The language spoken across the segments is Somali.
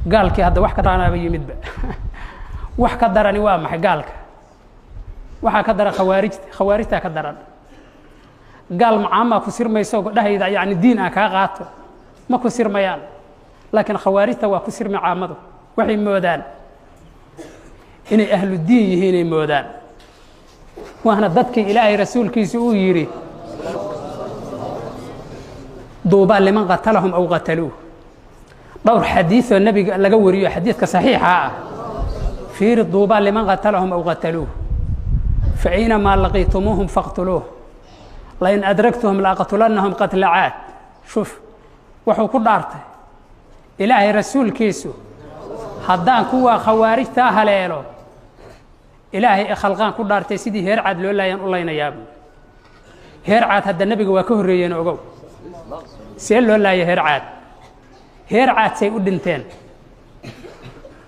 Gaalkii hadda wax ka daranaaba yimidba. Wax ka darani waa maxay gaalka? Waxaa ka daran khawaarijta, khawaarijtaa ka daran. Gaal macaamaa ku sirmayso dhahayda, yani diin aan kaa qaato, ma ku sirmayaan. Laakiin khawaarijta waa ku sirmi caamadu. Waxay moodaan inay ahlu diin yihiinay moodaan, waana dadkii Ilaahay rasuulkiisa uu yidhi: duubaa liman qatalahum aw qataluuh. Dhowr xadiioo nebiga laga wariyo, xadiidka saxiixa ah fiiri: duubaa liman qatalahum aw qataluuh, faaynamaa laqiitumuuhum faqtuluuh, lain adragtuhum laaqtulannahum qatla caad. Shuf, wuxuu ku dhaartay Ilaahay rasuulkiisu: haddaan kuwa khawaarijtaa haleelo, Ilaahay e khalqaan ku dhaartay, sidii heer Caad loo laayaan u laynayaa buu. Heer Caad hadda nebiga waa ka horreeyeen. Ogow, see loo laaya heer Caad? Heer Caad say u dhinteen?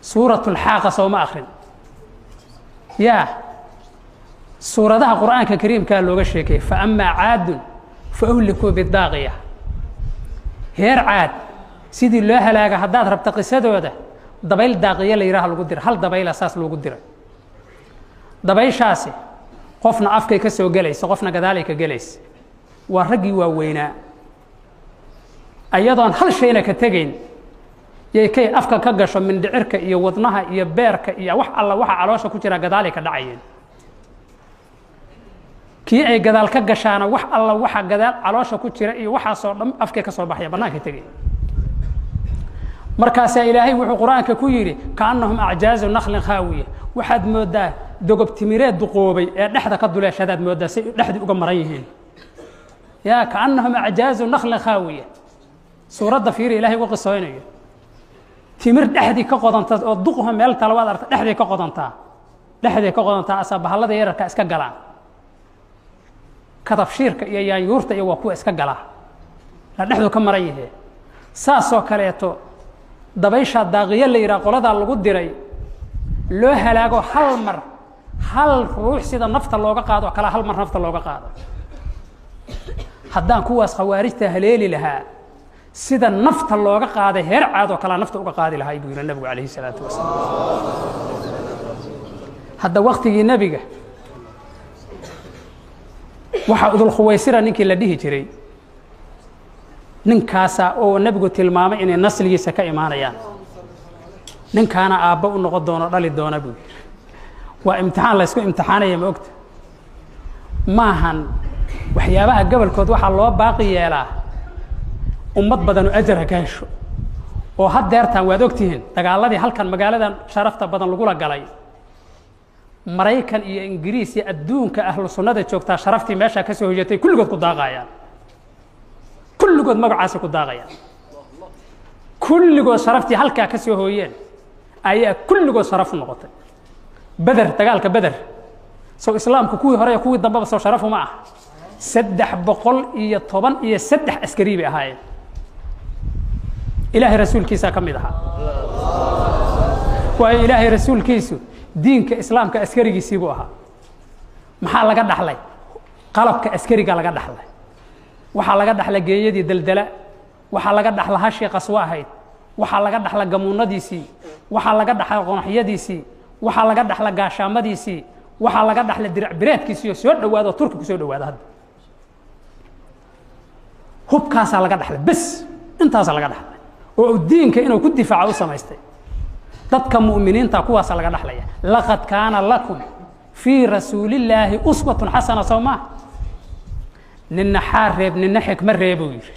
Suuratulxaaqa sooma akrin? Yaa suuradaha Qur'aanka Kariimkaa looga sheekayey: fa amaa caadun fa uhlikuu bidaaqiya. Heer Caad sidii loo halaaga haddaad rabta qisadooda, dabayl daaqiya la yidhaha lagu dira. Hal dabayla saas loogu diray. Dabayshaasi qofna afkay ka soo gelaysa, qofna gadaalay ka gelaysa. Waa raggii waaweynaa, ayadoon hal shayna ka tegayn yay kay afka ka gasho, mindhicirka iyo wadnaha iyo beerka iyo wax alla waxa caloosha ku jira gadaalay ka dhacayeen. Kii ay gadaal ka gashaana, wax alla waxa gadaal caloosha ku jira iyo waxaasoo dhan afkay ka soo baxaya, bannaankay tegay. Markaasaa Ilaahay wuxuu Qur-aanka ku yidhi: kaannahum acjaazu naklin khaawiya. Waxaad mooddaa dogob timireed duqoobay ee dhexda ka duleeshadaad mooddaa, say dhexdii uga maran yihiin. Yaa kaannahum acjaazu naklin khaawiya. Suuradda fiiri, Ilahay uga qisooynayo timir dhexdii ka qodanta oo duqho meel tala waad arta, dhexday ka qodantaa, dhexday ka qodantaa, asaa bahallada yararka iska galaan, kadabshiirka iyo yaanyuurta iyo waa kuwa iska galaa, la dhexdu ka maran yahee. Saasoo kaleeto dabayshaa daaqiyo la yidhaha qoladaa lagu diray loo halaago hal mar, hal ruux sida nafta looga qaado kala hal mar nafta looga qaado. Haddaan kuwaas khawaarijta haleeli lahaa, sida nafta looga qaaday heer Caad oo kalea nafta uga qaadi lahay, buu yihi nabigu calayhi salaatu wasalaam. Hadda waktigii nebiga waxaa Udulkhuwaysira ninkii la dhihi jiray, ninkaasaa oo nebigu tilmaamay inay nasligiisa ka imaanayaan, ninkaana aabbo u noqon doono, dhali doona, buu yidhi. Waa imtixaan laysku imtixaanaya, ma ogta? Maahan waxyaabaha gobolkood waxaa loo baaqi yeelaa ummad badanu ajar ha ka hesho. Oo haddeertaan waad ogtihiin dagaaladii halkan magaaladan sharafta badan lagula galay Maraykan iyo Ingiriis iyo adduunka ahlu sunnada joogtaa, sharaftii meeshaa ka soo hojatay kulligood ku daaqayaan, kulligood magacaasay ku daaqayaan, kulligood sharaftii halkaa ka soo hooyeen ayaa kulligood sharaf u noqotay. Beder, dagaalka Beder, sow islaamku kuwii hore iyo kuwii dambeba soo sharafu ma ah? 313 askari bay ahaayeen. Ilaahay rasuulkiisaa ka mid ahaa, waayo Ilaahay rasuulkiisu diinka islaamka askarigiisii buu ahaa. Maxaa laga dhaxlay? Qalabka askariga laga dhaxlay. Waxaa laga dhaxlay geeyadii daldala, waxaa laga dhaxla hashii qaswo ahayd, waxaa laga dhaxla gamuunadiisii, waxaa laga dhaxla qonaxyadiisii, waxaa laga dhaxla gaashaamadiisii, waxaa laga dhaxlay dirac bireedkiisii oo soo dhawaado oo Turki ku soo dhawaado. Hadda hubkaasaa laga dhaxlay, bes intaasaa laga dhaxlay oo uu diinka inuu ku difaaco u samaystay. Dadka mu'miniinta kuwaasa laga dhaxlaya. Laqad kaana lakum fii rasuulillaahi uswatun xasana, soo maa? Nina xaar reeb, nina xikmo reebuu yidhi.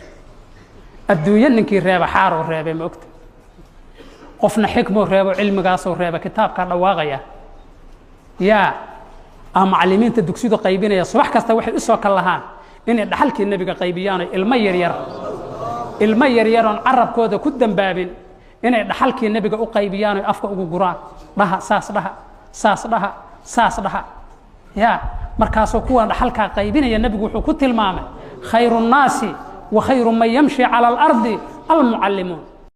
Adduunyo ninkii reeba xaaruu reebay, ma ogta? Qofna xikmuu reebo, cilmigaasuu reeba. Kitaabkaa dhawaaqaya yaa a macallimiinta dugsidu qaybinaya subax kasta waxay u soo kal lahaan inay dhaxalkii nebiga qaybiyaan, oo ilmo yaryar, ilmo yaryaroon carabkooda ku dambaabin inay dhaxalkii nebiga u qaybiyaan oy afka ugu guraan: dhaha saas, dhaha saas, dhaha saas, dhaha ya. Markaasuu kuwa dhaxalkaa qaybinaya nebigu wuxuu ku tilmaamay: khayru nnaasi wa khayru man yamshi cala alardi almucallimuun.